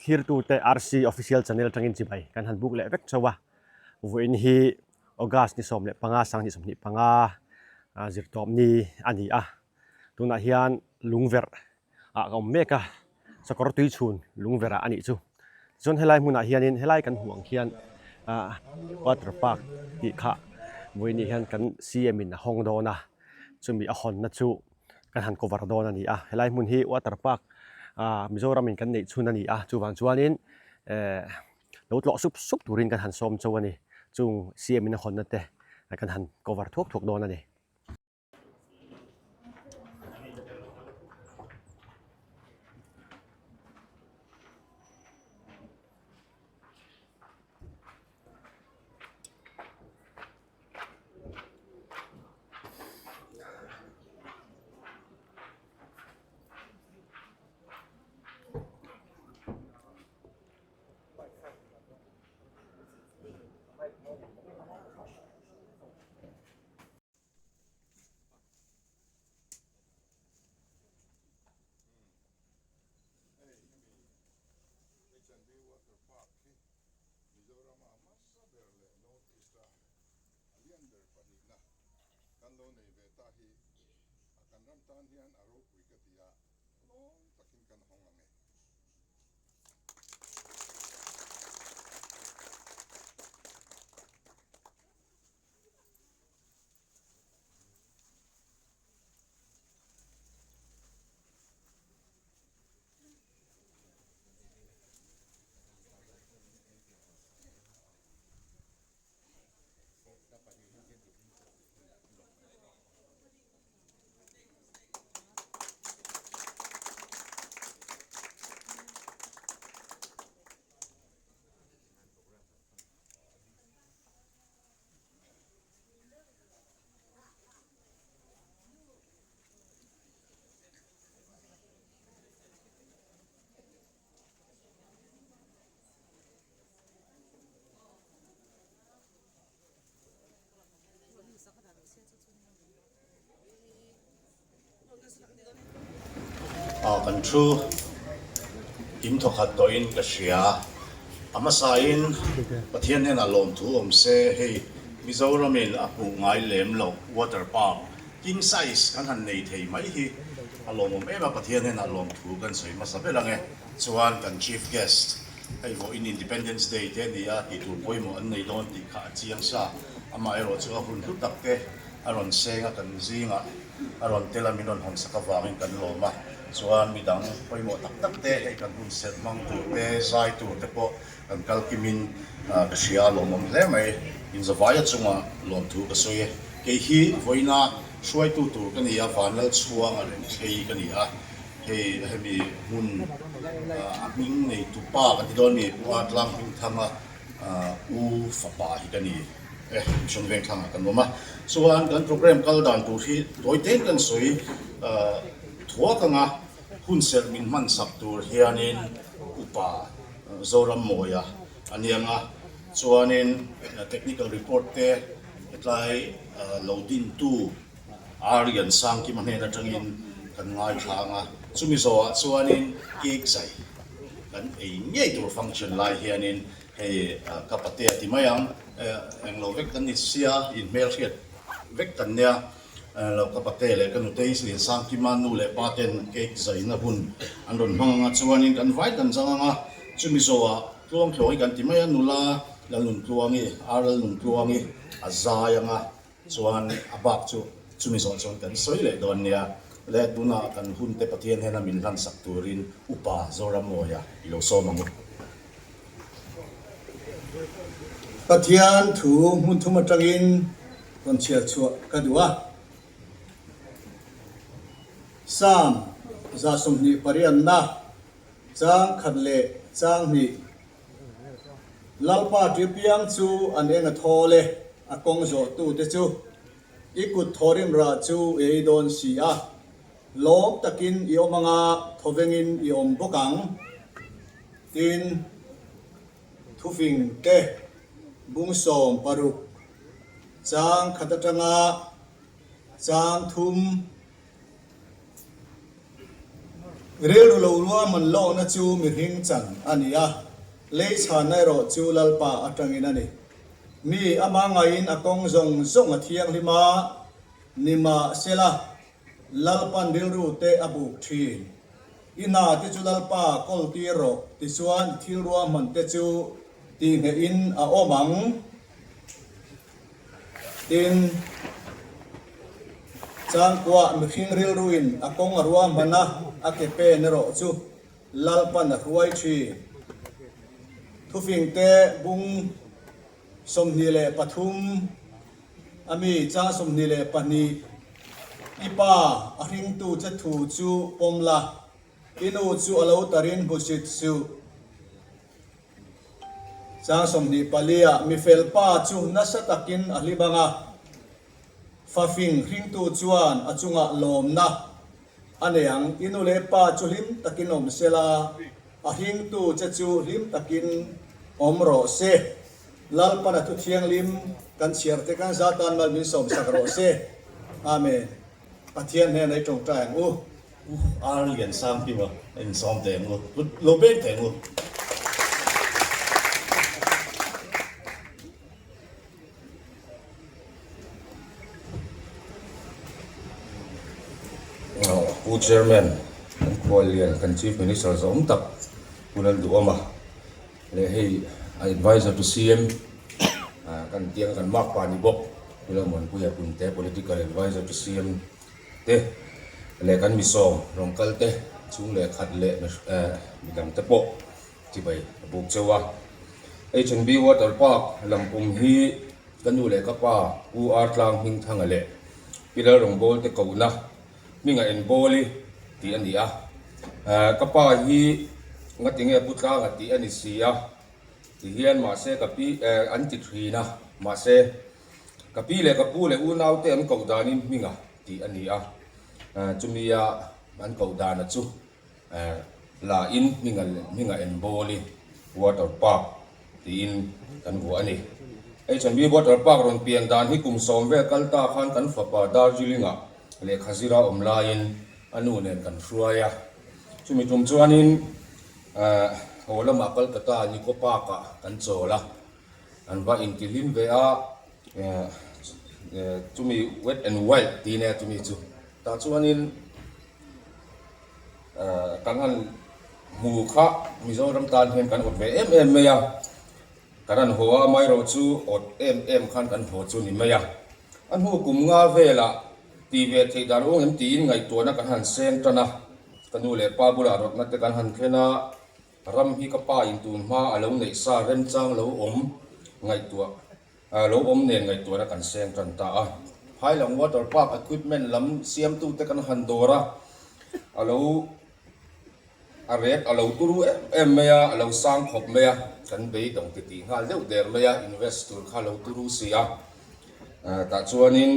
Thlirtute RC Official Channel atangin chibai kan han buk leh vek chauh a. Vawiin hi August ni 15 2025 zirtawp ni a ni a. Tunah hian lungverh ah ka awm mek a, sakawr tui chhun lungverh ah a nih chu. Tichuan helai hmunah hianin helai kan hmuh ang khian ah water park tih kha vawiin ni hian kan CM in a hawng dawn a, chumi a hawnna chu kan han cover dawn a ni a. Helai hmun hi water park ah Mizoram in kan neih chhun a ni a, chuvang chuanin eh lo tlawh sup sup turin kan han sawm chauh a ni. Chung CM in a hawnna te kan han cover thuak thuak dawn a ni. Kan thu in thawkhat tawhin ka hria. A hmasain Pathian hnenah lawmthu awm se, hei Mizoramin a hmuh ngai lem loh water park king size kan han nei thei mai hi a lawmawm em a, Pathian hnenah lawmthu kan sawi hmasa ber ang e. Chuan kan chief guest hei vawiin Independence Day te a ni a, tih tur pawimawh an nei dawn tih kha a chiang sa. Amaherawh chu a hun hlu tak te a rawn seng a, kan zingah a rawn tel a, min rawn hawn sak avangin kan lawm a. Chuan midang pawimawh tak tak te hei kan hun serh hmang tur te, zai tur te pawh kan kal kimin ka hria a lawmawm hle mai. Inzavaia chunga lawmthu ka sawi e. Kei hi vawiina hruaitu tur ka ni a, Vanlalchhuanga Renthlei ka ni a. Hei hemi hmun a hming neitu pa kan ti dawn mi Pu Atlang Hmingthanga U fapa hi ka ni e, Mission Vengthlangah kan awm a. Chuan kan program kal dan tur hi tawi tein kan sawi thuak anga hun serh min hman sak tur hianin Upa Zorammawia a ni anga chuanin technical report te hetlai lo dintu Aryan Sangkima hnen atangin kan ngaithla anga chumi zawhah chuanin cake zai Kan ei ngei tur function lai hianin hei ka patea ti mai ang, englo vek kan ni sia, inhmelhriat vek kan nia, lo ka patea leh ka nutei Liansangkima nu leh pa ten cake zaina hun an rawn hmang anga chuanin kan vai kan zang anga chumi zawhah Tluangtluangi kan ti mai a, nula Lalnuntluangi, Ar Lalnuntluangi a zai anga. Chuan a bak chu chumi zawh chuan kan sawi leh dawn nia. Le tunah kan hunte Pathian hnena min hlansak turin Upa Zorammawia i lo sawm ang u. Pathian thu hmun thum atangin rawn chhiar chhuah ka duh a. Psalm 28 chang khat leh chang hnih. Lalpa ṭipiang chu an eng a thawl e, a kawng zawhtute chu i kut thawrim rah chu i ei dawn si a, lawm takin i awm anga thawvengin i awm bawk ang. Tin, thufing te bung 16 chang khat atanga chang thum. Rilru lo ruahman lawkna chu mihring chan a ni a, lei chhanna erawh chu Lalpa atangin a ni. Mi ama ngaiin a kawng zawng zawng a thianghlim a, nimahsela Lalpan rilru te a buk thin. I hna te chu Lalpa kawl tir rawh, tichuan i thil ruahman te chu tihnghehin a awm ang. Tin, changkuah mihring rilruin a kawng a ruahman a, a ke pen erawh chu Lalpan a hruai thin. Thufingte bung 23 a mi chang 22, I pa a hringtu che thu chu pawm la, i nu chu a lo tarin hmusit suh. Chang 24 ah mifel pa chu nasa takin a hlim ang a, fafing hringtu chuan a chungah lawmna a nei ang. I nu leh pa chu hlim takin awm se la, a hringtu che chu hlim takin awm rawh se. Lalpan a thu thianghlim kan chhiar te kan za tan mal min sawmsak rawh se. Amen. Pathian hnenah i tawngtai ang u. U Ar Lian Sang Piwa a insawm teh ang u, kut lo beng teh ang u. Pu Chairman, kan khuallian, kan Chief Minister zawm tak Pu Lalduhawma leh hei a Adviser to CM kan tiang kan mark pah ni bawk Pu Lalmuanpuia Punte Political Adviser to CM te leh kan misawm rawn kal te chhung leh khat leh midang te pawh chibai a buk cheu a. H&B Water Park lam pum hi ka nu leh ka pa Pu R Tlang Hmingthanga leh Pi Lalrawngbawlte te kohna hminga en bawl i tih a ni a. Ka pa hi ngatinge Pu Tlanga tih a ni si a ti hian mahse ka pi an ti thin a mahse Ka pi leh ka pu leh unaute an koh danin hminga tih a ni a, chumia an koh dana chu la in hminga hminga en bawli water park tiin kan vuah a ni. H&B water park rawn pian dan hi kum sawm vel kal ta khan kan fapa Darjeeling-ah lehkha zira awm laiin a nu nen kan hruai a, chumi tum chuanin haw lamah Kolkata Nico Park-ah kan chawl a. An va intihlim ve a, chumi wet and wild tih nia chumi chu. Tah chuanin kan han hmu kha Mizoram tan hian kan awt ve em em mai a, kan han haw a, amaherawh chu awt em em khan kan haw chu ni mai a. A hnu kum nga velah tih ve theih dan awng em tiin ngaihtuahna kan han seng tan a, ka nu leh pa bulah rawtna te kan han thlen a. Ram hi ka pa in tun hma a lo neih sa remchang lo awm ngaihtuah lo awm nen ngaihtuahna kan seng tan ta a. Phailang Water Park equipment lam siamtute kan han dawr a, a lo a rek a lo turu em em mai a, a lo sang khawp mai a, kan beidawng ti tih nghal deuh der mai a, invest tur kha a lo turu si a. Tah chuanin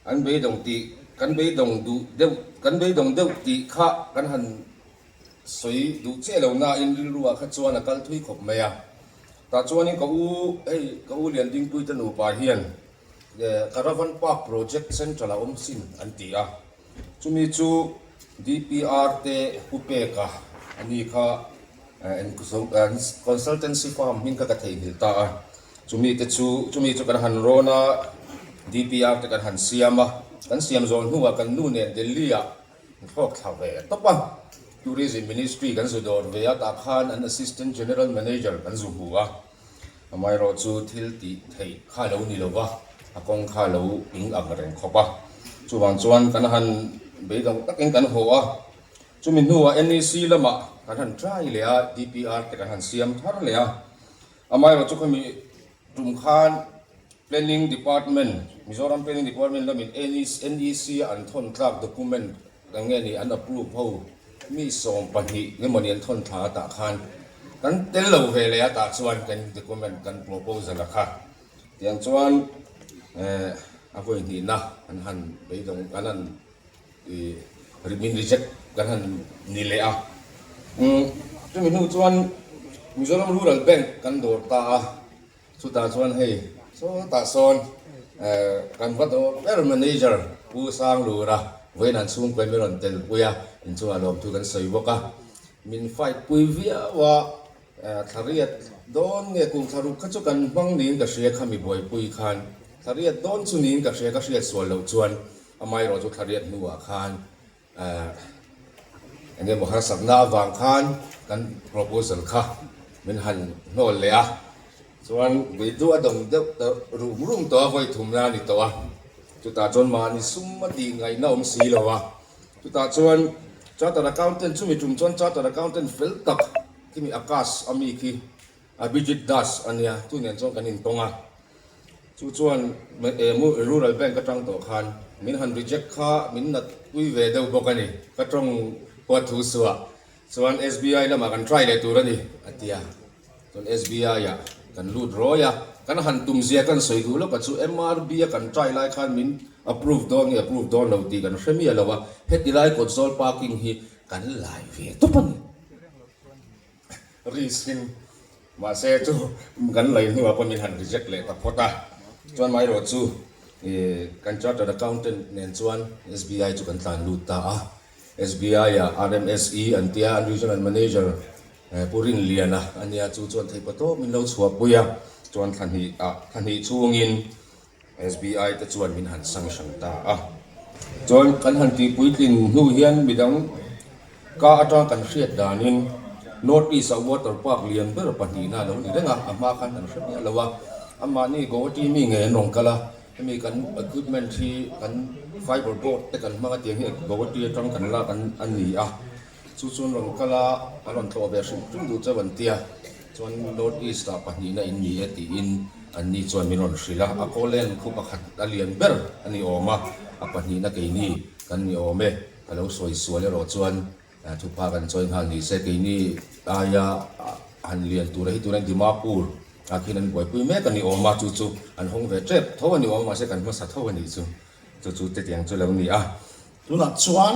An beidawng tih, kan beidawng duh deuh, kan beidawng deuh tih kha kan han sawi duh chiah lo nain rilruah kha chuan a kal thui khawp mai a. Tah chuanin ka u, hei ka u Liandingpuite nupa hian Caravan Park Project Central a awm sin an ti a. Chumi chu DPR te pu peka a ni kha consultancy firm hming kha ka theihnghilh ta a. Chumi te chu, chumi chu kan han rawn a, DPR te kan han siam a, kan siam zawh hnuah kan nu nen Delhi ah kan thlawk thla ve tawp a, Tourism Ministry kan zu dawr ve a, tah khan an Assistant General Manager kan zu hmu a, amaherawh chu thil tih theih kha lo ni lo va, a kawng kha lo ping ang reng khawp a, chuvang chuan kan han beidawng takin kan haw a, chumi hnuah NEC lamah kan han try leh a, DPR te kan han siam thar leh a. Amaherawh chu khami tum khan Planning Department, Mizoram Planning Department lamin NEC a an thawn tlak document eng nge ni an approve ho mi 12 nge mawni an thawn thla a tah khan kan tel lo ve leh a tah chuan kan document kan proposal a kha tiang chuan a vawi hnihna an han beidawng an han I min reject kan han ni leh a. Chumi hnu chuan Mizoram Rural Bank kan dawr ta a, chutah chuan hei sawtah sawn kan va dawr ber manager Pu Sanglura. Vawiin an chhungkaw min rawn tel pui a, inchungah lawmthu kan sawi bawk a. Min fight pui viau a, thla riat dawn nge kum thla ruk kha chu kan hmang niin ka hria khami buaipui khan. Thla riat dawn chu niin ka hria ka hriat sual loh chuan amaherawh chu thla riat hnuah khan Eng emaw harsatna avang khan kan proposal kha min han hnawl leh a, chuan Beidu a dawng deuh ta rum rum tawh a, vawi thumna a ni tawh a, chutah chuan mahni sum a tih ngaihna awm si lo a, chutah chuan Chartered Accountant chumi tum chuan Chartered Accountant fel tak khimi Akash a mi khi Abhijit Das a nia, chu nen chuan kan intawng a, chu chuan Rural Bank atang tawh khan min han reject kha min nat pui ve deuh bawk a ni, ka tawng huat thu suah chuan SBI lamah kan try leh tur a ni a ti a, chuan SBI ah kan lut rawi a, kan han tum zia kan sawi duh lawk a chu MRB a kan try lai khan min approve dawn nge approve dawn lo tih kan hre miah lo a, heti lai kawtzawl parking hi kan lai ve tawp a ni. Risk in mahse chu kan lei hnuah pawh min han reject leh ta phawt a, chuan amaherawh chu kan chartered accountant nen chuan SBI chu kan tlan lut ta a, SBI ah RMSE an tia an regional manager Pu Rinliana a nia chu chuan theih pawh tawp min lo chhuahpui a, chuan thla hnih ah thla hnih chhungin SBI te chuan min han sanction ta a. Chuan kan han tih puitlin hnu hian midang ka atang kan hriat danin North East ah water park lian ber pahnihna a lo ni reng a, a hma khan kan hre miah lo a. Amahni Guwahati mi ngei an rawn kal a, hemi kan equipment hi kan fiber board te kan hmang a tiang hi Guwahati atang kan lak a ni a. Chu chuan rawn kal a, a rawn tlawh ve hrim hrim duh chauh an tia, chuan North East ah pahnihna in ni e tiin an ni chuan min rawn hrilh a, a kawlen khu pakhat a lian ber a ni awm a, a pahnihna keini kan ni awm e, ka lo sawi sual erawh chuan thupha kan chawi nghal ni se, keini aia han lian tura hi tuna Dimapur ah khian an buaipui mek a ni awm a, chu chu an hawng ve tep tho a ni awm a, mahse kan hmasa tho a nih chu, chu chu chutiang chu lo ni a. Tunah chuan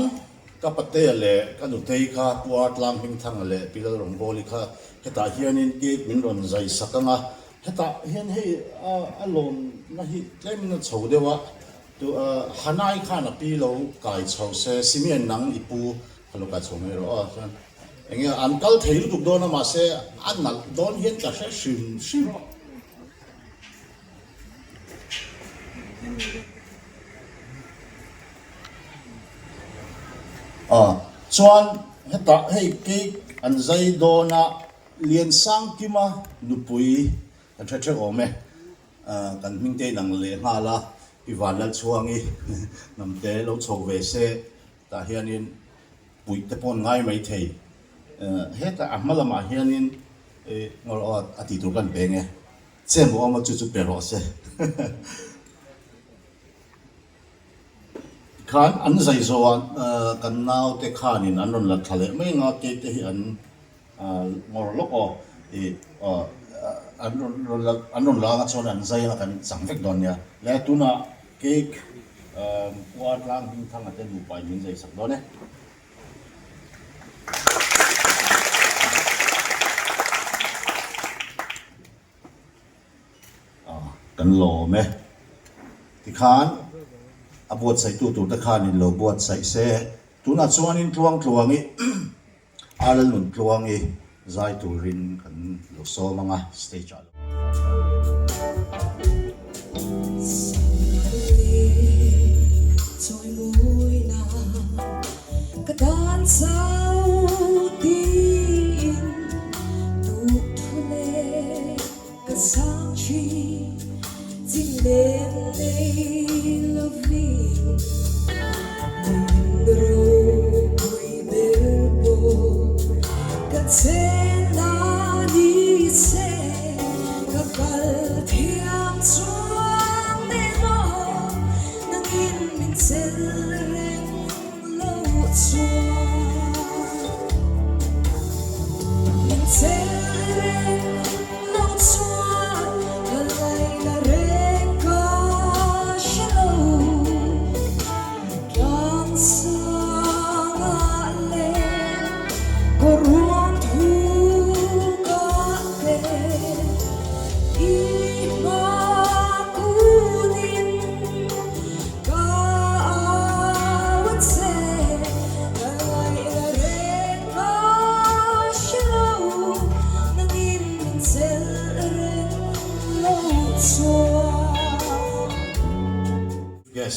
ka patea leh ka nutei kha Pu Artlang Hmingthanga leh Pi Lalrawngbawli kha hetah hianin cake min rawn zai sak ang a, hetah hian hei a lawnna hi tlemin a chho deuh a, Hanai khan a pi lo kai chho se, Simeon nang i pu kha lo kai chho mai rawh aw, chuan enge an kal thei lutuk dawn a mahse a nalh dawn hian ka hre hrim hrim. Aw chuan hetah hei cake an zai dawn a Liansangkima nupui kan hre theuh awm e kan hming te inang leh nghal a Pi Vanlalchhuangi hnamte lo chho ve se tah hianin puih te pawh an ngai mai thei hetah a hma lamah hianin a tih tur kan peng e. Che maw awm a chu chu pe rawh se. Tikhan an zai zawh ah kan naute khanin an rawn la tha leh mai anga cake te hi an ngawr lawk aw ih an rawn la an rawn la anga chuan an zai anga kan chang vek dawn nia. Le tunah cake Puar tlang Hmingthanga te nupa in min zai sak dawn e. Kan lawm e. Tikhan a buatsaihtu turte khanin lo buatsaih se. Tunah chuanin Tluangtluangi, Arlalnuntluangi zai turin kan lo sawm ang a, stage ah lo.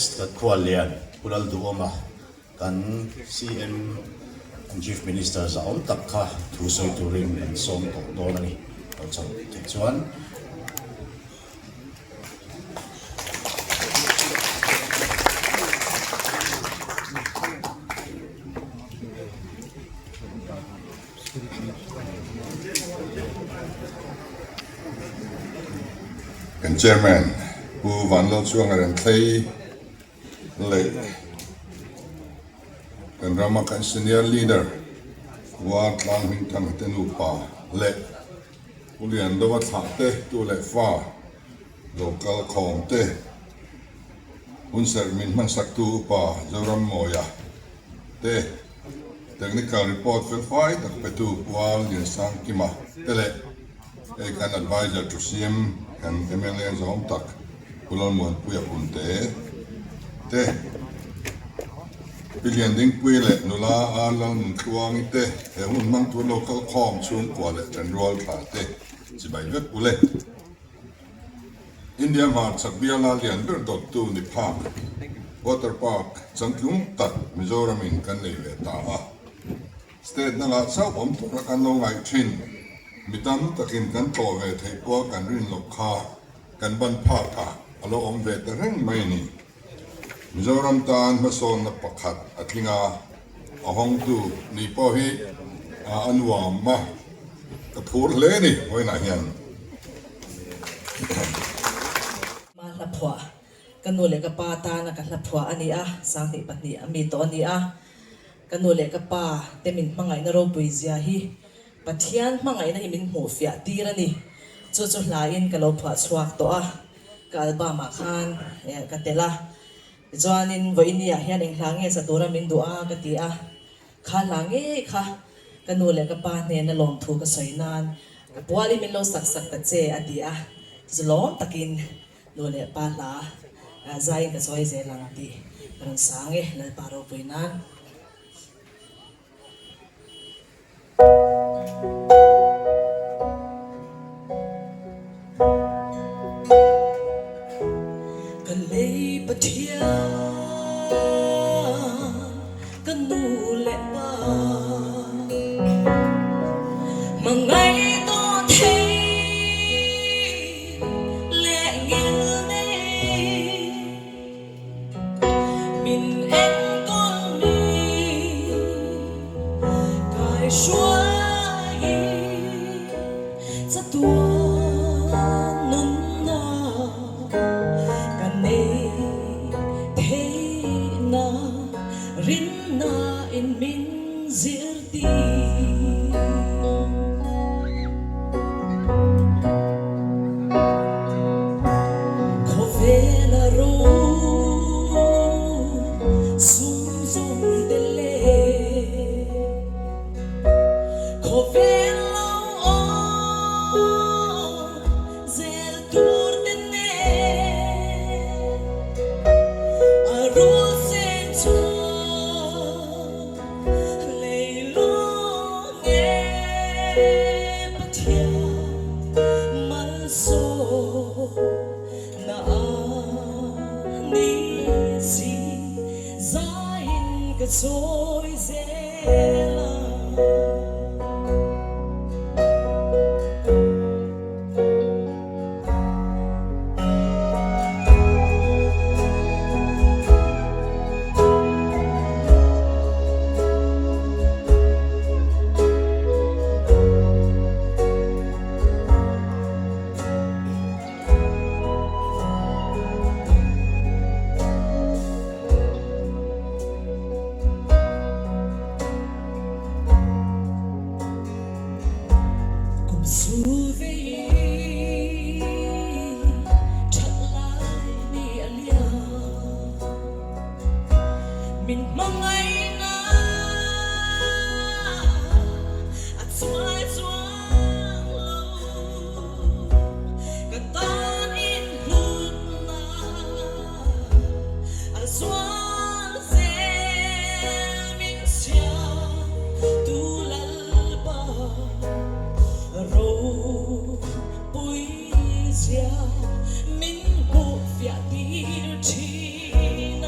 Guest kan khuallian Pu Lalduhawma kan CM kan Chief Minister zahawm tak kha thu sawi turin kan sawm tawh dawn a ni. Lo chho theih chuan. Kan Chairman Pu Vanlalchuanga Renthlei leh kan rama kan Senior Leader War Tlang Hmingthanga te nupa leh Pu Liandova thlah te tu leh fa lo kal khawm te hunserh min hmansaktu Upa Zorammawia te Technical report fel fai tak petu Pual Liansangkima te leh hei kan adviser to CM kan mla zawm tak Pu Lalmuanpuia Punte te, Pi Liandingpuii leh nula Ar Lalnuntluangi te he hun hmang tur lo kal khawm chhungkua leh ṭanrual thla te chibai vek u le. India hmarchhak biala lian ber dawttu ni phak Water Park changtlung tak Mizoramin kan nei ve ta a. State dangah chauh awm tura kan lo ngaih thin. Mi tam takin kan tlawh ve theih pawh kan rin loh kha kan ban phakah a lo awm ve ta reng mai a ni. Mizoram tan hmasawnna pakhat a tling a, a hawngtu ni pawh hi a nuam a, ka phur hle a ni vawiinah hian. Ma hla phuah, Ka nu leh ka pa tana ka hla phuah a ni a, 22 a mi tawh a ni a. Ka nu leh ka pa te min hmangaihna ropui zia hi Pathian hmangaihna hi min hmuh fiah tir a ni. Chu chu hlain ka lo phuah chhuak tawh a. Ka album ah khan ka tel a, tichuanin vawiini ah hian eng hla nge sa tura min duh a ka ti a, kha hla ngei kha ka nu leh ka pa hnena lawmthu ka sawi nan ka pualin min lo sak sak ta che a ti a, chu chu lawm takin nu leh pa hla zaiin ka chawi zel ang tih ka rawn sang e Lalpa ropui nan. Ka lei Pathian, ka nu leh pa, hmangaih tawh thei leh ngil nei. Min enkawl mi kai hruai chatuan nunna ka nei theihna rinna in min zirtir. Khawvel a ro sum zawng te le Khawvel lo awm zel tur te nen A rul seng chuan Leilung e Pathian malsawm na a ni si zaiin ka chawi zel a. Kum su ve i that lai ni a liam Min hmangaihna a chuai chuang lo Ka tan in hlutna a zual zel Min siam tu Lalpa ropui zia min hmuh fiah tir thin.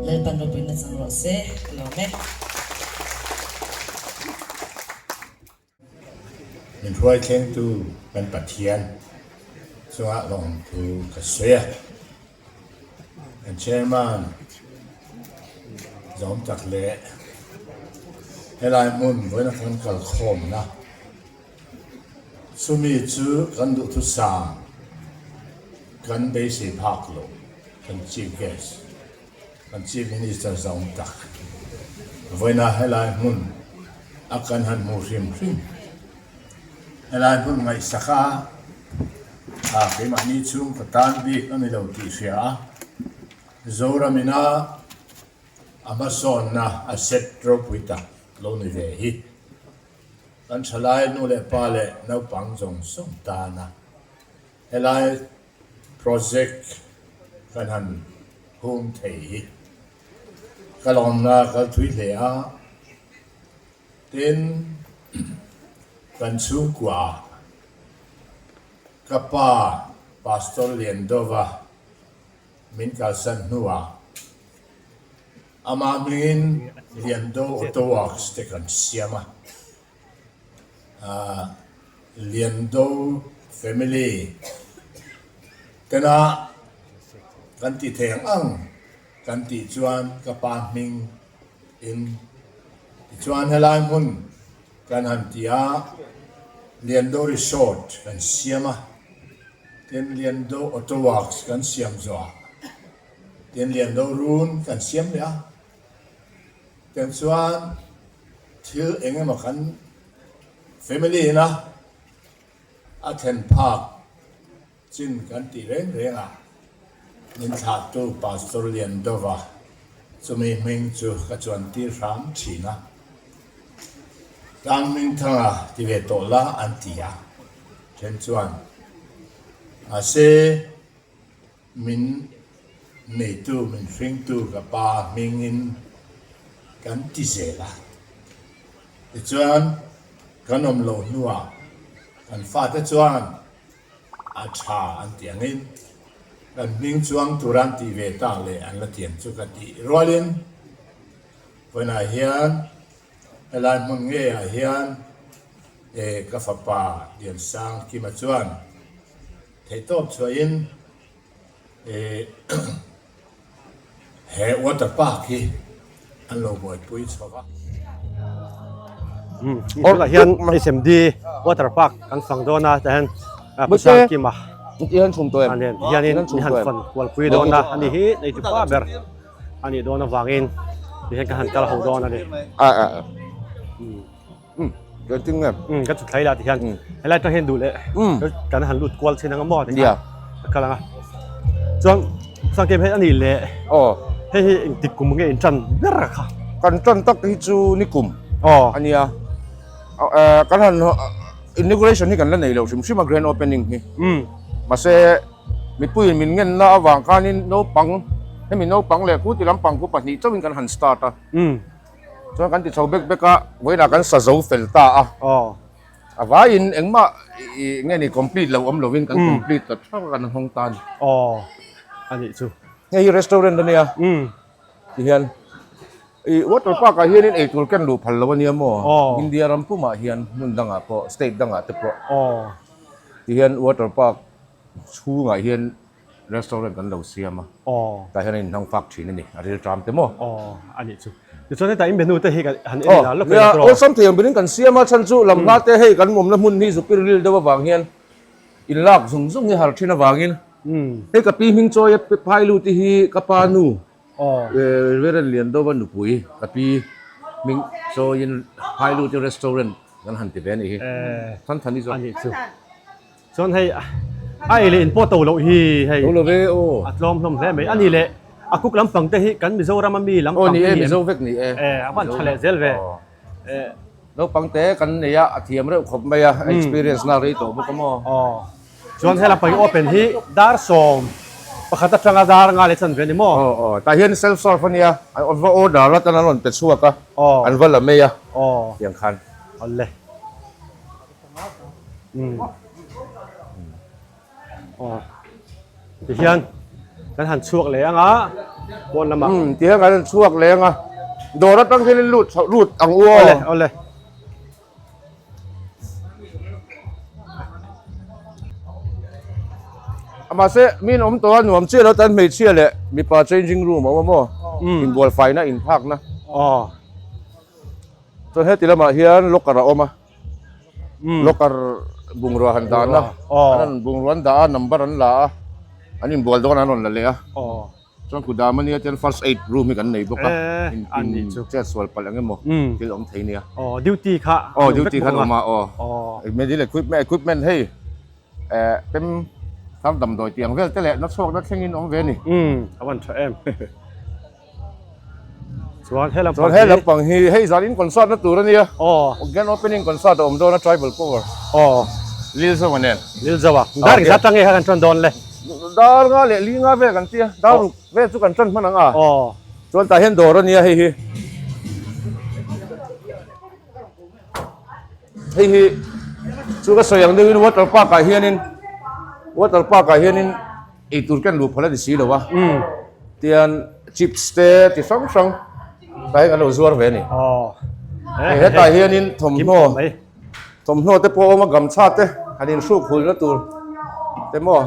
Lalpan ropuina chang rawh se, ka lawm e. Min hruai thlengtu kan Pathian chungah lawmthu ka sawi a. Kan Chairman zawm tak leh helai hmun vawiin kan kalkhawmna chumi chu kan duhthusam kan beisei phak lo kan Chief Guest Kan Chief Minister zawng tak vawiina helai hmun a kan han hmu hrim hrim. Helai hmun ngaihsak a, a keimahni chhung ka tan bik a ni lo tih hria a, Zoram ina a hmasawnna a set ropui tak lo ni ve hi kan thalai nu leh pa leh naupang zawng zawng tana helai Project kan han hung thei hi ka lawmna kal thui hle a, tin kan chhungkua ka pa Pastor Liandova min kalsan hnuah amah hmingin Liando Auto Works te kan siam a. Liando family tena kan ti thei ang ang kan tih chuan ka pa hming in tichuan helai hmun kan han ti a, Liando Resort kan siam a, tin Liando Auto Works kan siam zawh ah tin Liando Run kan siam leh a. Tiang chuan thil eng emaw kan family ina a thlen phak chin kan tih reng reng a, min thlahtu Pastor Liandova chumi hming chu ka chuan tir hram thin a, Tlangmingthanga ti ve tawh la an ti a, then chuan mahse Min neitu, min hringtu ka pa hmingin kan ti zel a. Tichuan, kan awm loh hnuah kan fate chuan a tha an ti angin kan hming chuang tura an tih ve tak leh an la tiang chu ka tih rualin vawiinah hian helai hmun ngeiah hian ka fapa Liansangkima chuan Theihtawp chhuahin he water park hi an lo buaipui chho va. Tunah hian SMD water park kan fang dawn a tah hian Pu Sangkima hianin min han fan kualpui dawn a ani hi nei chu pa ber a nih dawn avangin tihian ka han kal ho dawn a ni. Umm kan ting em. Umm kan chhut thlai la ti hian helai atang hian duh leh kan han lut kual chin anga maw ti khan a kal anga chuan sangkem hei ani leh aw hei hi engtik kum nge in tan ber a kha kan tan tak hi chu nikum aw ania kan han inauguration hi kan la nei lo hrim hrim a grand opening hi umm mahse mipuiin min ngenna avang khanin naupang hemi naupang leh khu ti lampang khu pahnih chauhin kan han start a umm Chuan kan ti chho bek bek a, vawiinah kan sa zo fel ta a. Aw. A vaiin engmah i nge ni complete lo awm lovin kan complete ta thak a kan hawng ta a ni. Aw, a nih chu. Hei hi restaurant a nia. Tihian i water park ah hianin eitur ken luh phal lo a nia maw? Aw. India ram pumah hian hmun dangah pawh state dangah te pawh. Aw. Tihian water park chhungah hian Restaurant kan lo siam a. Aw. Tah hian a inhnang fak thin a ni, a ril ṭam te maw? Aw, a nih chu. Tichuan hetah in menu te hi kan han en ila lawk nia, awlsam thei ang berin kan siam a, chhan chu lam hla te hei kan awmna hmun hi zukir ril deuh avang hian in lak zung zung hi har thin avangin hei ka pi hming chawi a phai lut te hi ka pa nu Reverend Liandova nupui ka pi hming chawiin phai lut restaurant kan han ti ve a nih hi. Than than i zawk. A nih chu. Chuan hei a ei leh in pawh to loh hi hei To lo ve aw. A tlawm hlawm hle mai. A ni leh a cook lampang te hi kan Mizoram a mi lampang te hi ni e Mizo vek ni e. E a van tha leh zel ve. E Naupang te kan nei a a thiam reuh khawp mai a experience na rei tawh bawk a maw. Aw. Chuan he lampang hi open hi dar 11 atanga dar nga leh chan ve a ni maw? Aw aw tah hian self serve a nia an va order a tan an rawn pe chhuak a Aw an va la mai a Aw tiang khan. Awle. Aw tihian kan han chhuak leh ang a. Pawn lamah. Umm ti hian kan rawn chhuak leng a. Dawr atang hian in lut chhoh lut ang u aw. Awle awle. Mahse min awm tawh a nuam chiah lo tan hmeichhia leh mipa changing room a awm a maw? Inbual faina inphakna. Aw. Chuan heti lamah hian locker a awm a. Locker bungrua han dahna an rawn bungrua an dah a number an la a an inbual dawn an rawn la leh a chuan kudam ania chuan first aid room hi kan nei bawk a in chet sual palh eng emaw thil awm thei nia duty kha aw duty kha an awm a aw medical equipment equipment hei eh pem thar damdawi tiang vel te leh na chhuak na thlengin awm ve a ni a van tha em. Chuan he lampang hi. Chuan he lampang hi hei zan in concert na tur a nia. Aw. Grand opening concert a awm dawn a Tribal Power. Aw. Lilzo nen. Lilzo a. Dar engzat tang nge kha kan tan dawn le? Dar nga leh li nga vel kan tia. Dar ruk vel chu kan tan hman ang a. Aw. Chuan tah hian dawr a nia hei hi. Hei hi chu ka sawi ang deuhin water park ah hianin water park ah hianin Eitur ken luh phal a ni si lo a, tian chips te ti hrang hrang tlai kan lo zuar ve a ni. Hei hetah hianin thawmhnaw thawmhnaw te pawh a awm a gamchha te han inhruk hulna tur te maw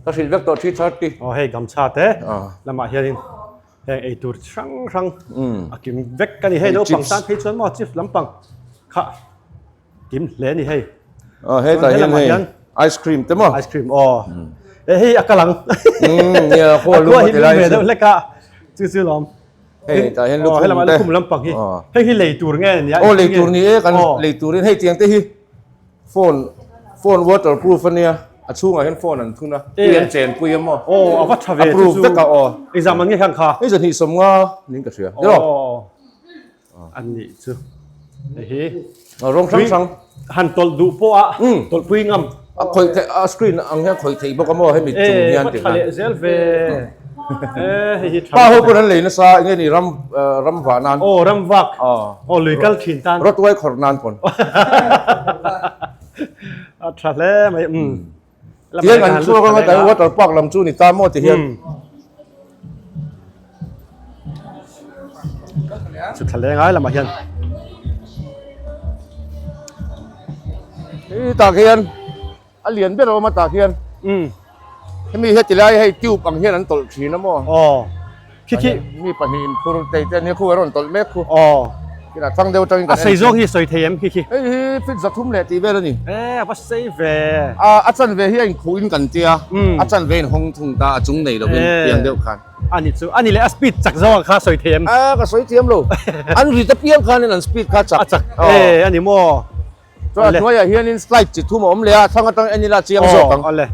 ka hrilh vek tawh 3:30. Aw hei gamchha te lamah hianin heng eitur hrang hrang a kim vek a ni. Hei naupang tan phei chuan maw chips lampang kha. Kim hle ni hei. Aw hetah hian hei ice cream te maw? Ice cream aw. E hei a kal ang. Nia khaw lum a ti lai chu. Deuh hlek a. Chu chu lawm. Hei tah hian lukhum te. Helama lukhum lampang hi. Hei hi lei tur nge nia? Aw lei tur ni e kan lei turin hei tiang te hi phone phone waterproof ania a chhungah hian phone an thun a tui an chen pui a maw? Aw a va tha ve chu chu. A proof vek a aw. Exam an nge khan kha? Hei zahnih 50 ning ka hria. Aw. An nih chu hei hi rawng hrang hrang han tawlh duh pawh a tawlh pui ngam a khawih theih a screen ang hian khawih theih bawk a maw hemi chung hian tih khan zel ve e hei hi pa ho pawn an lei nasa enge ni ram ram vah nan aw ram vak aw lui kal thin tan rawtuai khawrh nan pawn a tha hle mai um Tiang an chhuak anga tlai water park lam chu ni ta maw ti hian. Chu thla leng ai lamah hian. Hei tah khian a lian ber a awm a tah khian. Hemi he tilai hei tube ang hian an tawlh thin a maw? Aw. Khi khi. Mi pahnih in phur tei te ania khu a rawn tawlh mek khu. Aw. Kinah thlang deuh atangin kan en. A sei zawk hi sawi thei em khi khi? Hei hi feet 300 leh tih vel a ni. E a va sei ve. A a chanve hi a inkhuh in kan tia. A chanve in hawng thung ta a chung nei lovin piang deuh khan. A ni chu. A ni leh a speed chak zawk ang kha sawi thei em? A ka sawi thiam lo. An rit apiang khanin an speed kha chak. A chak. E a ni maw? Chuan a hnuaiah hianin slide chi thum a awm leh a, thlang atang en ila a chiang zawk ang. Aw le.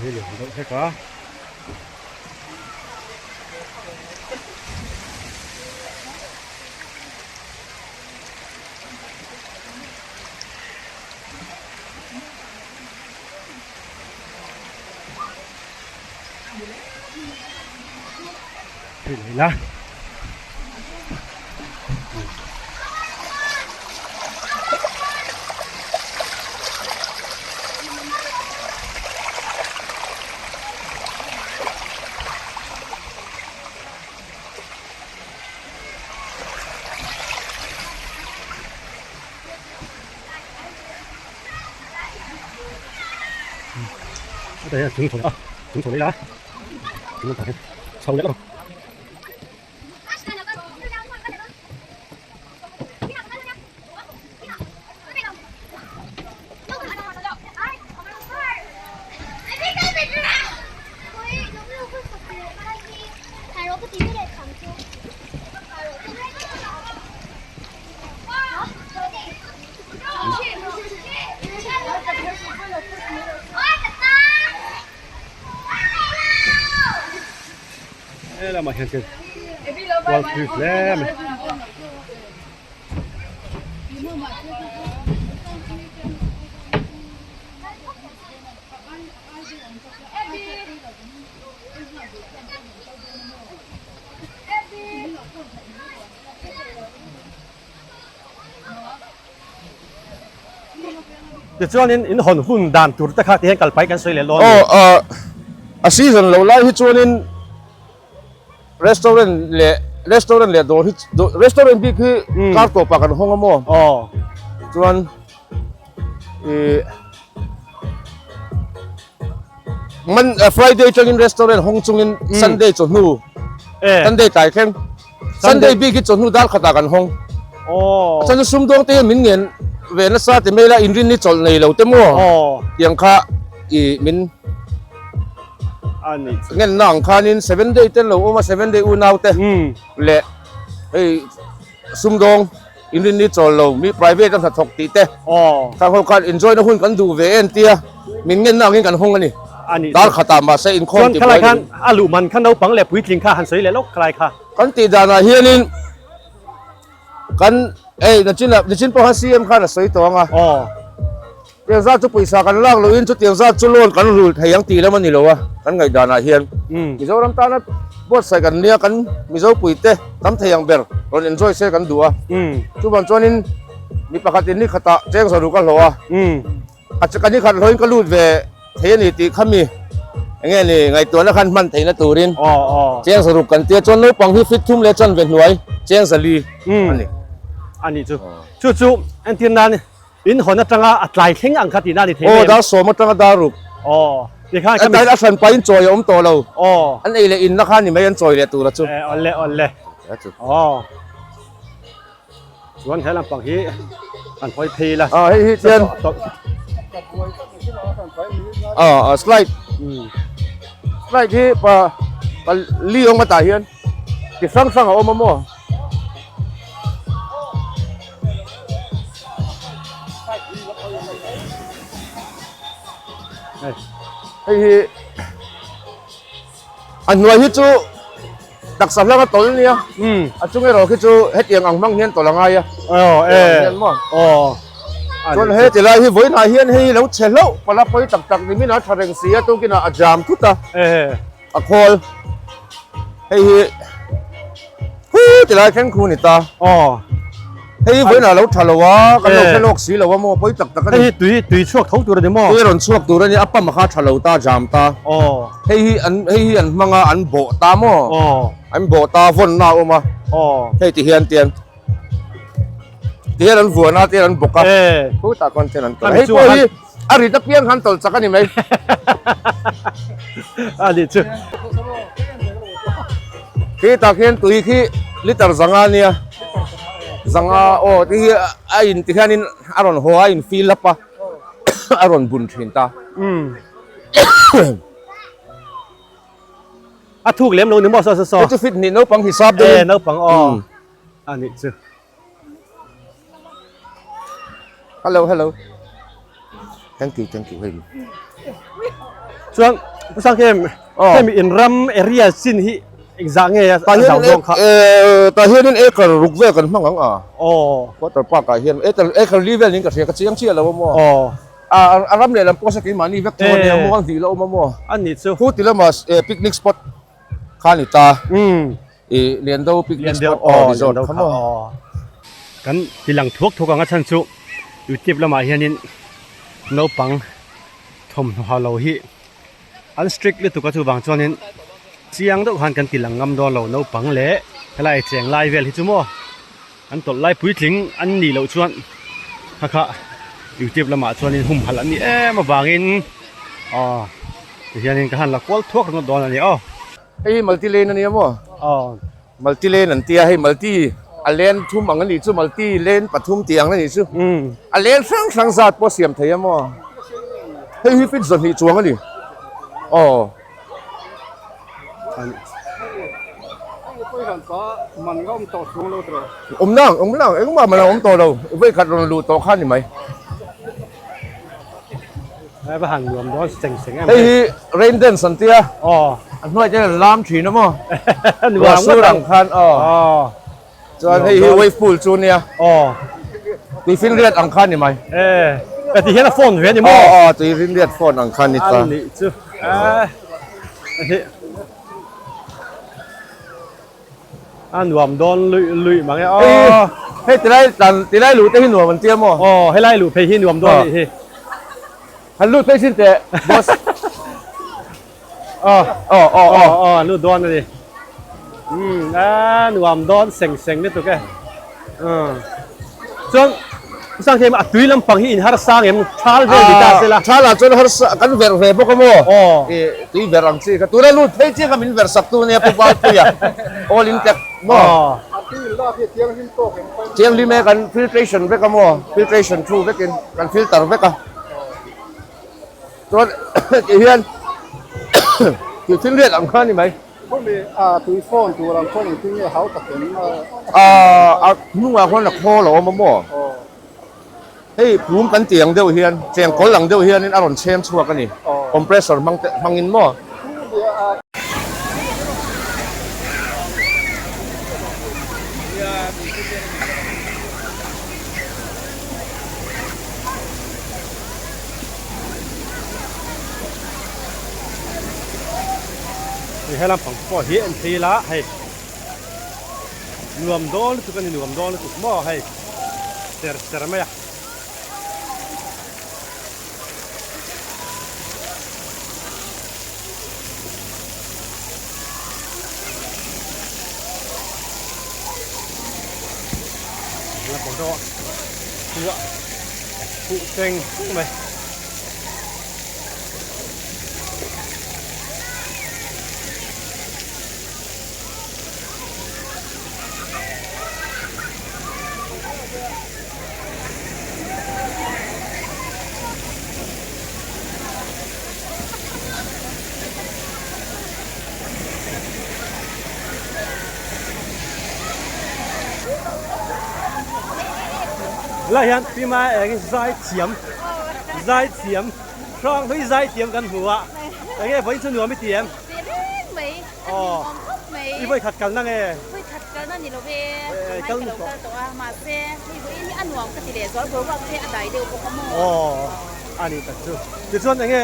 Hei lian deuh hlek a. Hei leh ila. Hetah hian a chung chho leh a chung chho leh ila. Chho leh lawk. Helamah hian chuan kual thui hle mai. Tichuanin in hawn hun dan tur te kha tihian kalpai kan sawi leh dawn a ni. Aw, a season lo lai hi chuanin restaurant leh restaurant leh dawr hi restaurant bik hi kar tawpah kan hawng a maw? Aw. Chuan ih man Friday atangin restaurant hawng chungin Sunday chawhnu Sunday tlai thleng. Sunday bik hi chawhnu dar khatah kan hawng. Aw. A chan chu sumdawng te hian min ngen ve nasa ti mai la inrin ni chawlh nei lo te maw? Aw. Tiang kha i min A ni chu. Ngenna ang khanin seven day te lo awm a seven day unau te leh hei sumdawng inrin ni chawl lo mi private a hnathawk tih te. Aw. Khang ho khan enjoy na hun kan duh ve en tia min ngenna angin kan hawng a ni. A ni chu. Dar khatah mahse inkhawm Chuan ti khalai buai khan a luh man kha naupang leh puitling kha han sawi leh lawk khalai kha. Kan tih danah hianin kan ei nachin ah nachin pawh khan CM khan a sawi tawh ang a. Aw. Tiang zat chu pawisa kan lak lohin chu tiang zat chu loan kan rul thei ang tih lam a ni lo a kan ngaih danah hian. Mizoram tana buatsaih kan nia kan Mizo puite tam thei ang ber rawn enjoy se kan duh a. Chuvang chuanin mi pakhatin ni khatah cheng zawrh ka hlawh a. A ka ni khat hlawhin ka lut ve thei a ni tih kha mi enge ni ngaihtuahna khan hman theihna turin cheng zaruk kan tia chuan naupang hi fit thum leh chanve hnuai cheng zali a ni. A nih chu. Chu chu entir nan in hawn atanga a tlai thleng ang kha tihna a ni thei mai em? Aw dar sawm atanga dar ruk. Aw tikhan ka mi. A hran pahin chawi a awm tawh lo. Aw. An ei leh inna kha ni mai an chawi leh tur a chu. E awle awle. Aw. Chuan he lampang hi kan hawi phei ila. Ah hei hi chuan ah ah slide slide hi pa pa li awm atah hian ti hrang hrang a awm a maw. Hei hi a hnuai hi chu. Taksa hlanga tawlh nia. A chung erawh khi chu hetiang ang hmang hian tawlh a ngai a. Aw e. Hian maw? Aw. Chuan he ti lai hi vawiinah hian hei lo chhe hlauh pala pawi tak tak ni min a tha reng si a tukinah a jam thut a. E. A khawl. Hei hi hu ti lai thleng khu ni ta. Aw. Hei hi vawiinah a lo tha lo a, kan lo hre lawk si lo a maw, pawi tak tak a ni. Hei hi tui tui chhuak tho tur a ni maw? Tui rawn chhuak tur a ni, a pump kha a tha lo ta, jam ta. Aw. Hei hi an hei hi an hmang a, an bawh ta maw? Aw. An bawh ta, vawnna a awm a. Aw. Hei ti hian tian ti hian an vuan a, ti hian an bawk a. E. Khutah khawn tian an tawlh a. Hei pawh hi a rit apiang khan tawlh chak a ni mai. A nih chu. Khi tak hian tui khi liter zanga nia zanga aw ti hi a in ti hianin a rawn haw a in fill up a a rawn bun thin ta. A thuk lem lo ni maw saw saw saw. Hei chu fit hnih naupang hisap deuh in. E naupang aw a nih chu. Hello hello. Thank you thank you hei. Chuan Pu Sangkem hemi in ram area chin hi engzah nge a zau zawng kha? Tah hianin acre ruk vel kan hmang ang a. Aw. Water park ah hian acre acre li vel niin ka hria ka chiang chiah lo a maw. Aw. A ram lehlam pawh sa keimahni vek thung a nia maw a hnih la awm a maw. A nih chu. Khu ti lama picnic spot kha a ni ta. I Liando picnic spot aw resort kha maw. Kan ti lang thuak thuak ang a chhan chu youtube lamah hianin naupang thawmhnaw ha lo hi an strict lutuk a chuvang chuanin chiang deuh khan kan ti lang ngam dawn lo naupang leh helai cheng lai vel hi chu maw an tawlh lai puitling an nih loh chuan kha kha youtube lamah chuanin humhalh an ni em avangin aw tihianin ka han la kual thuak ringawt dawn a ni aw. Hei hi multi lane a nia maw? Aw. Multi lane an tia hei multi a lane thum ang a nih chu multi lane pathum tih ang a nih chu. A lane hrang hrang zat pawh a siam thei a maw? Hei hi fit zawhnih chuang a ni. Aw. Awm nang awm nang engmah man a awm tawh lo vawikhat rawn luh tawh kha a ni mai. Hei hi rain dance an tia a hnuai te hian an lam thin a maw ruah sur ang khan aw chuan hei hi wave pool chu nia tuifinriat ang kha a ni mai. Aw aw tuifinriat phone ang kha a ni ta. A nuam dawn luih luih mang e aw. Hei tilai tlan tilai luh te hi nuam an tia maw? Aw helai luh phei hi nuam dawn anih hi. Han lut phei chin teh boss. Aw aw aw aw an lut dawn a ni. Umm a nuam dawn seng seng lutuk e. Umm chuan Sang hian a tui lampang hi in har sang em thal vel ni ta sela. Thal ah chuan harsa kan verh ve bawk a maw? Aw. Ih tui verh ang chi kha tuna lut phei chiang kha min verh sak tu ania Pu Valpuia all in tek maw? Aw. A tui in lak hi a thianghlim tawk em pai? Thianghlim e kan filtration vek a maw? Filtration thu vekin kan filter vek a. Chuan tih hian tui thil riat ang kha a ni mai. Khawmi a tui phone tur ang khawn engtin nge hau tak em? A hnungah khuan a khawl a awm a maw? Hei phum kan tih ang deuh hian chengkawl ang deuh hianin a rawn chhem chhuak a ni. Compressor hmang te hmangin maw? He lampang pawh hi en thei ila hei nuam dawn lutuk a ni nuam dawn lutuk maw hei ser ser mai a. Lampang te pawh khuah khuh seng seng mai. Helai hian Pima engin zai thiam zai thiam Hrang hlui zai thiam kan hmu a, enge vawiin chu nuam i ti em? Ti reng mai, a hlimawm khawp mai. I vawi khat kalna nge? Vawi khat kalna ni lo ve, tunlai ka lo kal tawh a, mahse hei vawiin hi a nuam ka ti leh zual, boruak te a dai deuh bawk a maw? Aw, a ni tak chu. Tichuan enge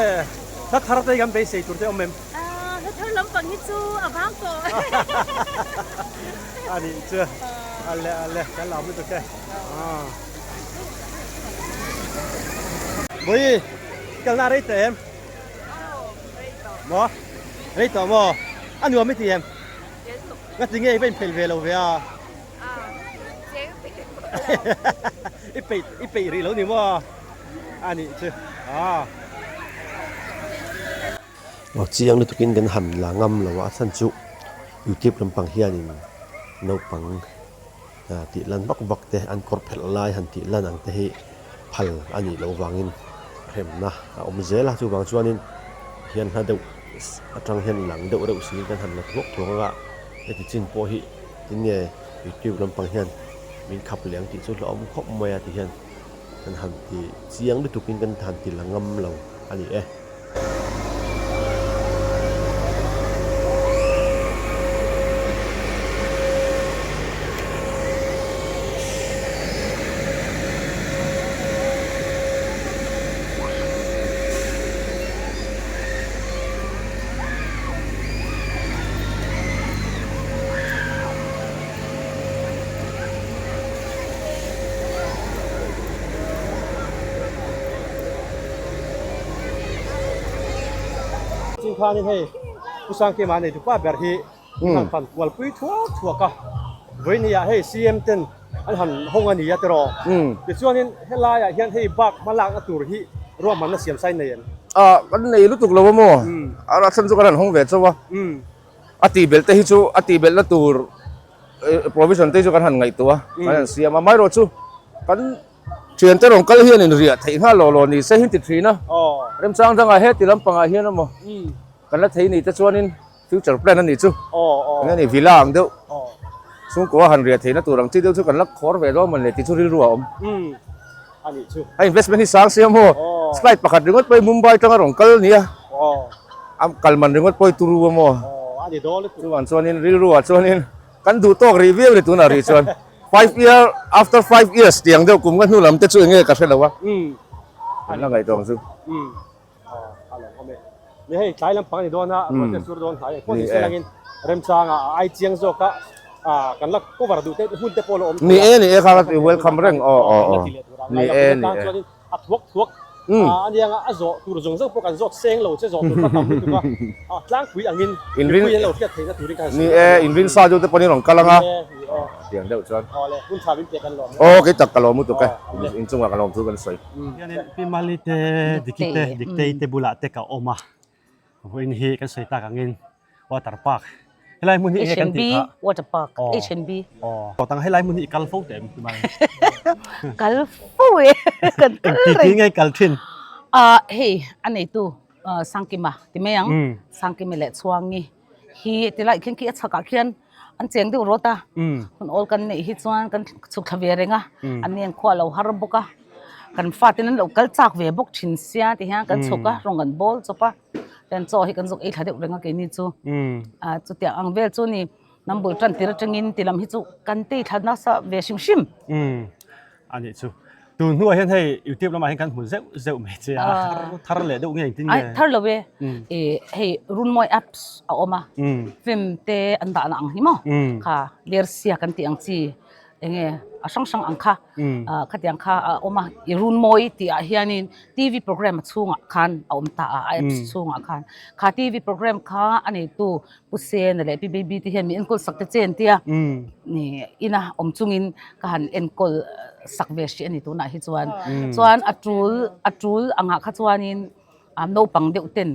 hla thar te hi kan beisei tur te awm em? Hla thar lampang hi chu a vang tawh. A nih chu, a le a le, kan lam lutuk e. Bawi, kalna a rei tawh em? Maw? Rei tawh maw? A nuam i ti em? Nga ti nge i va inphelh ve lo ve a? I peih i peih rih lo ni maw? A nih chu. Aa. Aw chiang lutukin kan han la ngam lo a, a chhan chu YouTube lampang hianin naupang tih lan vak vak te an kawr phelh lai han tih lan ang te hi phal a nih loh vangin hremna a awm zel a, chuvang chuanin hian hla deuh atang hian lang deuh reuh siin kan han la thuak thuak ang a, heti chin pawh hi tinge youtube lampang hian min khap leh ang tih chu hlauhawm khawp mai a ti hian kan han ti chiang lutukin kan han ti la ngam lo a ni e. Ching khanin hei Pu Sangkima nei tupa ber hi han fan kual pui thuak thuak a, vawinia hei CM ten an han hawng a ni a tiraw? Tichuanin helaiah hian hei bak hma lakna tur hi ruahmanna siam sai nei em? Ah, kan nei lutuk lo a maw? A chhan chu kan han hawng ve chauh a. A tihbelh te hi chu a tihbelhna tur provision te hi chu kan han ngaihtuah a, kan han siam a. Amaherawhchu kan thiante rawn kal hian inriah theih nghal lawh lawh ni se hi an ti thin a. Remchang dangah heti lampangah hian emaw kan la thei ni te chuanin future plan a nih chu. Eng nge ni villa ang deuh chhungkua han riah theihna tur ang chi deuh chu kan la khawr ve dawn mawn le tih chu rilru a awm. A investment hi sang sia maw? Slide pakhat ringawt pawh hi Mumbai atanga rawn kal a nia. A kal man ringawt pawh hi turu a maw? Chuvang chuanin rilru ah chuanin kan duh tawk rih viau ni tunah rih chuan five year after five years tiang deuh kum nga hnu lam te chu eng nge ka hre lo a. Kan la ngaihtuah ang chu. Ni hei tlai lampang a ni dawn a, ruah te a sur dawn hnai a, pawh ni se langin remchanga a ai chiang zawk a, kan la cover duh te hun te pawh la awm thei a. Ni e, ni e kha ka ti welcome reng aw aw aw. Ni e, ni e. Chuanin a thuak thuak a nia a zawh tur zawng zawng pawh kan zawt seng lo che zawh tur kha tam lutuk a, tlangpui angin mipui an lo hriat theihna turin ka han Ni e, inrin sa deuh te pawhin rawn kal ang a, tiang deuh chuan. Aw le, hun tha min pek an lawm. Aw kei tak ka lawm lutuk e, inchungah ka lawm thu kan sawi. Hianin Pi Mali te, Diki te, Diktei te bulah te ka awm a, vawiin hi kan sawi tak angin water park helai hmun hi enge kan tih kha? H&B water park H&B. Aw tang helai hmun hi i kal fo teh em Pi Mali? Kal fo e kan kal reng. Engti nge i kal thin? Ah hei a neitu Sangkima ti mai ang, Sangkima leh Chhuangi. Hi tilai khian khi a chhakah khian an cheng deuh rawt a, hun awl kan neih hi chuan kan chhuk thla ve reng a, an ni an khua lo har bawk a, kan fate in an lo kal chak ve bawk thin sia ti hian kan chhuk a, rawng kan bawl chawp a, chuan chaw hi kan zawk ei thla deuh reng a keini chu, ah chutiang ang vel chu ni hnam bul tan tir atangin ti lam hi chu kan tei thla nasa ve hrim hrim. A nih chu. Tun hnuah hian hei YouTube lamah hian kan hmu zeuh zeuh mai che a, thar leh deuh nge engtin nge? Ai thar lo e. I hei Runmawi apps a awm a, film te an dahna ang hi maw? Kha Lersia kan tih ang chi enge a hrang hrang ang kha khatiang kha a awm a. I Runmawi tih ah hianin TV program a chhungah khan a awm ta a, a apps chhungah khan. Kha TV program kha a neitu Pu Sena leh Pi Baby te hian min enkawl sak te che an tia ni ina awm chungin ka han enkawl sak ve hrih a ni tunah hi chuan chuan a tul a tul angah kha chuanin naupang deuh ten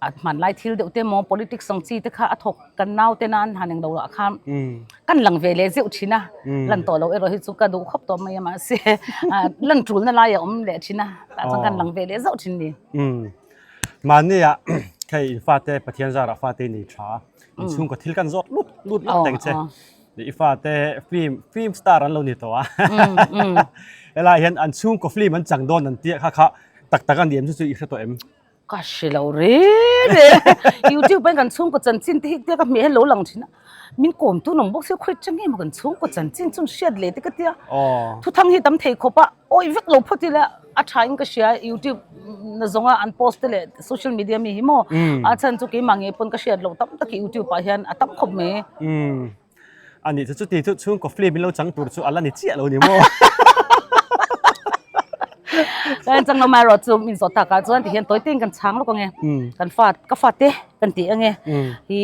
a hmanlai thil deuh te emaw politics ang chi te kha a thawk kan nau te nan han englo ah khan kan lang ve leh zeuh thin a lan tawh loh erawh hi chu ka duh khawp tawh mai a mahse lan tulna lai a awm leh thin a tah chuan kan lang ve leh zauh thin a ni. Mahnia hei in fate Pathian zarah fate i nei tha in chhungkaw thil kan zawt lut lut lut teng che i fate film film star an lo ni tawh a helai hian an chhungkaw film an chang dawn an tia kha kha tak tak a ni em chu chu i hre tawh em? Ka hre lo reng reng youtube ah kan chhungkaw chanchin te hi tia ka hmeh hian lo lang thin a min kawm tu nawm bawk sia khawi atang nge maw kan chhungkaw chanchin chu hriat leh te ka tia thuthang hi tam thei khawp a. Awi vek lo phawt ila a tha in ka hria youtube na zawnga an post te leh social media mi hi maw a chhan chu keimah ngei pawn ka hriat loh tam tak hi youtube ah hian a tam khawp mai. A nih chu chuti chu chhungkaw film in lo chang tur chu a la ni chiah lo ni maw. Kan chang lo mai erawh chu min zawh takah chuan tihian tawi tein kan chhang lawk ange kan fa ka fate kan tih ange hi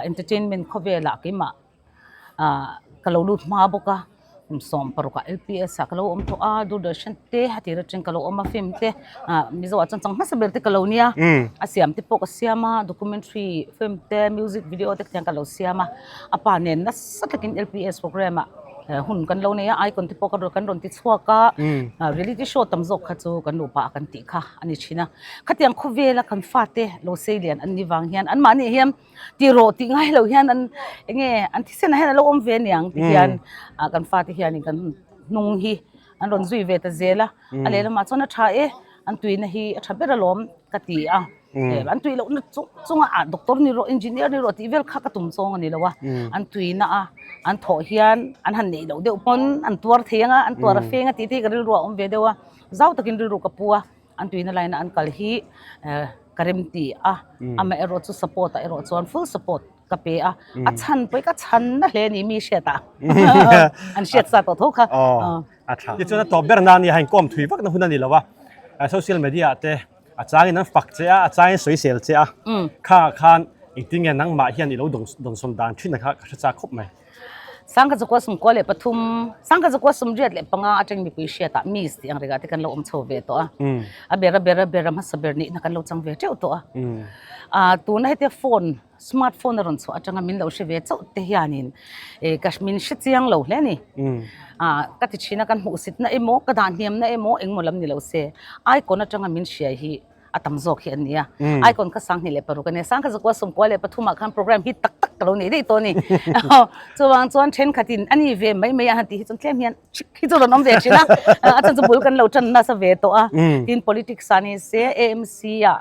entertainment khawvelah keimah ah ka lo lut hma bawk a kum 16 ah L P S ah ka lo awm tawh a Doordarshan te a tir atang ka lo awm a film te ah Mizo ah chuan chang hmasa ber te ka lo nia a siam te pawh ka siam a documentary film te music video te khian ka lo siam a a pa nen nasa takin L P S programme ah hun kan lo nei a icon te pawh kan rawn ti chhuak a reality show tam zawk kha chu kan nupa ah kan tih kha a ni thin a khatiang khawvela kan fate lo sei lian an nih vang hian anmahni hian Ti rawh tih ngai lo hian an enge an thisen ah hian a lo awm ve aniang ti hian ah kan fate hianin kan hnung hi an rawn zui ve ta zel a, a lehlamah chuan a tha e an tuina hi a tha ber alawm ka ti a, an tui lohna chung chunga ah doctor ni rawh engineer ni rawh tih vel kha ka tum zawng a ni lo a, an tuina a an thawh hian an han neih loh deuh pawn an tuar thei ang a, an tuar a feng a tih te hi ka rilru ah a awm ve deuh a, zau takin rilru ka pu a. An tuina laina an kal hi ka rem ti a, amaherawh chu support ah erawh chuan full support ka pe a, a chhan pawh hi ka chhan na hle a ni mi hriat ah an hriat sa tawh tho kha. A tha. Tichuan a tawp ber nan i a inkawm thui vak na hun a ni lo a, social media ah te a changin an fak che a, a changin sawisel che a, kha khan engtin nge nangmah hian i lo dawnsawn dan thin a kha ka hre chak khawp mai. 1993, 1995 atang mipui hriatah Miss tih ang rengah te kan lo awm chho ve tawh a. A ber a ber a ber a hmasa ber nihna kan lo chang ve teuh tawh a. Ah tuna hetia phone, smart phone a rawn chhuah atanga min lo hre ve chauh te hianin eh ka min hre chiang lo hle a ni. Ah ka ti thin a kan hmuhsitna emaw ka dah hniamna emaw engmaw lam ni lo se icon atanga min hriai hi a tam zawk hi an ni a. Icon kha 2006 a nia, 1993 ah khan program hi tak tak ka lo nei daih tawh a ni. Chuvang chuan thenkhatin a ni ve mai mai a han tih hi chuan tlem hian chik hi chu rawn awm ve thin a, a chhan chu bul kan lo tan nasa ve tawh a. Tin politics ah ni se AMC ah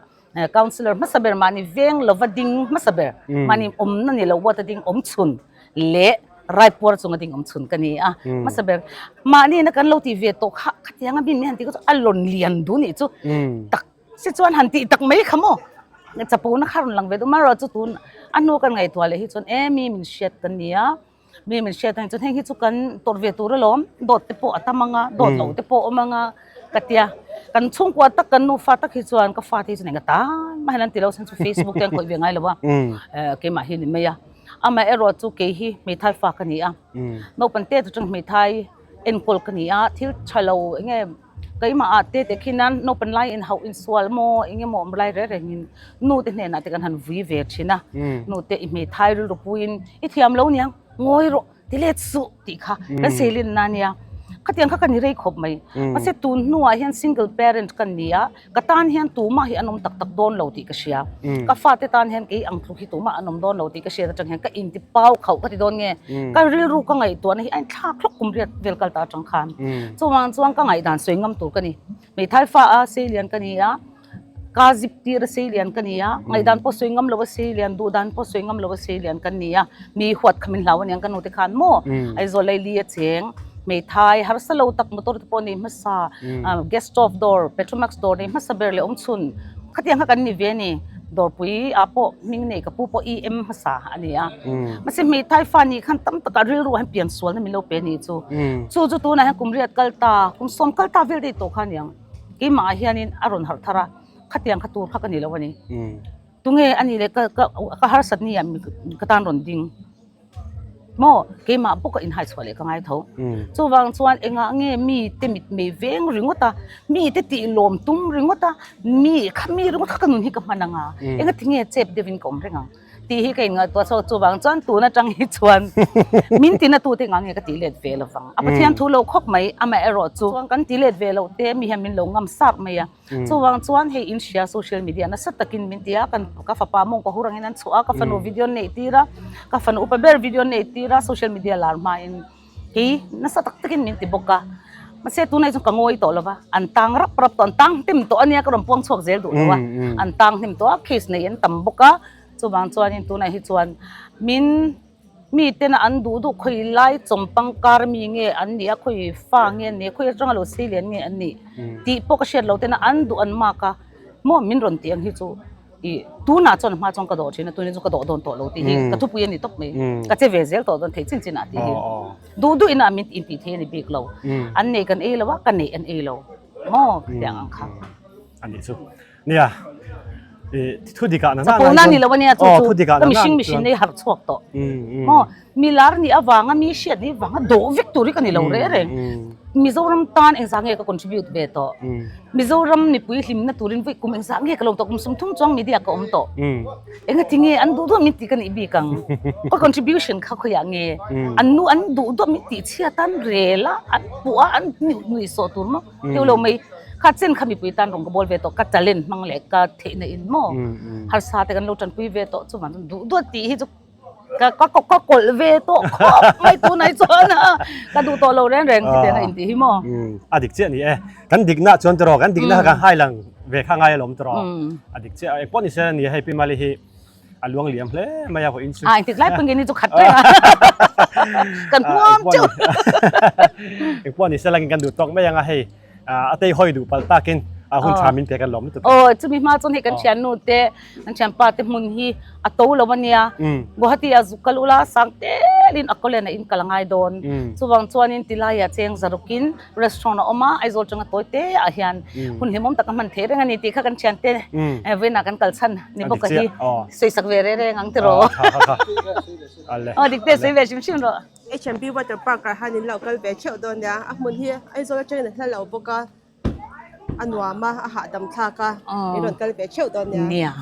councillor hmasa ber mahni veng lova ding hmasa ber mahni awmna ni lo ward a ding awm chhun leh raipuar chunga ding awm chhun ka ni a. Hmasa ber mahni na kan lo tih ve tawh kha khatianga min han tih kha chu a lawn lian duh nih chu tak si chuan han tih tak mai kha maw chapo na kha rawn lang ve duh amaherawhchu chu tun a hnu kan ngaihtuah leh hi chuan e mi min hriat kan ni a mi min hriat ang chuan heng hi chu kan tawrh ve tur alawm dawt te pawh a tam ang a dawt loh te pawh a awm ang a ka tia kan chhungkua tak kan nufa tak hi chuan ka fate hi chuan eng atan mah hian an ti lo chhan chu facebook te an khawih ve ngai lo a keimah hi a ni mai a amaherawh chu kei hi hmeithai fa ka ni a naupang te atang hmeithai enkawl ka ni a thil tha lo eng nge keimah ah te te khi nan naupang lai in hauh insual maw eng emaw awm lai reng reng in nu te hnenah te kan han vui ve thin a nu te i hmeithai rilru puiin i thiam lo niang ngawi rawh ti let suh tih kha kan seilin na nia khatiang kha ka ni rei khawp mai mahse tun hnuah hian single parent ka ni a ka tan hian tumah hi an awm tak tak dawn lo tih ka hria ka fate tan hian kei ang tluk hi tumah an awm dawn lo tih ka hriat atang hian ka inti pau khauh ka ti dawn nge ka rilru ka ngaihtuahna hi a inthlak hlawk kum riat vel kal ta atang khan chuvang chuan ka ngaihdan sawi ngam tur ka ni hmeithai fa a seilian ka ni a Ka zip tir a sei lian ka ni a, ngaihdan pawh sawi ngam lo a sei lian, duhdan pawh sawi ngam lo a sei lian kan ni a, mi huat kha min hlau aniang ka nute khan maw Aizawl Laili a cheng, hmeithai harsa lo tak motor te pawh nei hmasa, gas stove dawr, petromax dawr nei hmasa ber leh awm chhun khatiang kha kan ni ve a ni, dawrpui ah pawh hming nei ka pu pawh EM hmasa a ni a, mahse hmeithai fa nih khan tam takah rilru ah hian piansualna min lo pe a nih chu, chu chu tunah hian kum riat kal ta, kum sawm kal ta vel daih tawh kha aniang. Keimah ah hianin a rawn harh thar a, khatiang kha tur kha ka ni lo a ni. Tunge a nih leh ka ka ka harsat ni ah ka tan rawn ding maw keimah bawk a inhai chhuah leh ka ngai tho. Chuvang chuan engah nge mi te mit mei veng ringawt a, mi te tih lawm tum ringawt a, mi kha mi ringawt kha ka nun hi ka hman ang a, engati nge chep deuhin ka awm reng ang. Tih hi ka inngaihtuah chho chuvang chuan tun atang hi chuan min tina tute engah nge ka tih let ve lo vang. A Pathian thu lo khawp mai amaherawh chu chuan kan ti let ve loh te mi hian min lo ngam sak mai a. Chuvang chuan hei in hria social media nasa takin min ti a, kan ka fapa mawng ka hur angin an chhuah a, ka fanu video an neih tir a, ka fanu upa ber video an neih tir a social media lar hmain Kei nasa tak takin min ti bawk a, mahse tunah hi chuan ka ngawi tawh lo va, an tang rap rap tawh, an tang hnem tawh a nia ka rawn puang chhuak zel duh lo a, an tang hnem tawh a, case nei an tam bawk a, chuvang chuanin tunah hi chuan min mi tena an duh duh khawi lai chawmpang kar mi nge an nih a, khawi fa nge an nih a, khawi atanga lo sei lian nge an nih tih pawh ka hriat lo tena an duh an mark a, maw min rawn tih ang hi chu. I tunah chuan hma chuan ka dawh thin a, tunah chuan ka dawh dawn tawh lo tih hi ka thupui a ni tawp mai. Ka che ve zel tawh dawn thei chin chin ah tih hi. Duh duh inah min intih thei a ni bik lo. An nei kan ei lo a, ka neih an ei lo. Maw khatiang ang kha. A nih chu. Nia, i thu dikah na na Chapona ni lo a nia chu chu. Ka mihring mihring nei harh chhuak tawh. Maw mi lar nih avanga mi hriat nih avanga dawh vek tur hi ka ni lo reng reng. Mizoram tan engzah nge ka contribute ve tawh. Mizoram mipui hlimna turin vawi kum engzah nge ka lo tawh kum sawmthum chuang media ka awm tawh. Engati nge an duh duh min tih ka nih bik ang. Ka contribution kha khawiah nge an nu an duh duh min tih chhiat a an rel a an puh a an nuih sawh tur maw teuh lo mai. Kha chen kha mipui tan rawn ka bawl ve tawh ka talent hmang leh ka theihna in maw harsa te kan lo tanpui ve tawh chuvang chuan duh duh tih hi chu ka ka ka kawlh ve tawh khawp mai tunah hi chuan a ka duh tawh lo reng reng hetiang a intih hi maw. A dik chiah a ni e. Kan dikna chuan tiraw kan dikna kha kan hai lang ve kha ngai alawm tiraw. A dik chiah a engpawh ni se a ni hei Pi Mali hi a luang liam hle mai a vawiin chu. A engtik lai pawhin keini chu khat reng a kan huam teuh. Engpawh ni se langin kan duh tawk mai ang a hei a tei hawi duh palh takin a hun tha min pek an lawm lutuk. Aw chumi hma chuan hei kan thiannu te kan thianpa te hmun hi a to lo a nia Guwahati ah zuk kal ula sang te. zelin a kawlen a in kal a ngai dawn. Chuvang chuanin tilaiah cheng zarukin restaurant a awm a, Aizawl tanga tawi te ah hian hun hlimawm tak a hman thei reng a ni tih kha kan thiante vawiinah kan kal chhan ni bawk a hi sawisak ve reng reng ang tiraw. Aw dik te sawi ve hrim hrim rawh. H&B Water Park ah hian in lo kal ve theuh dawn nia, a hmun hi Aizawl atangin a hla lo bawk a, a nuam a, a hahdam thlak a, in rawn kal ve theuh dawn nia. Nia.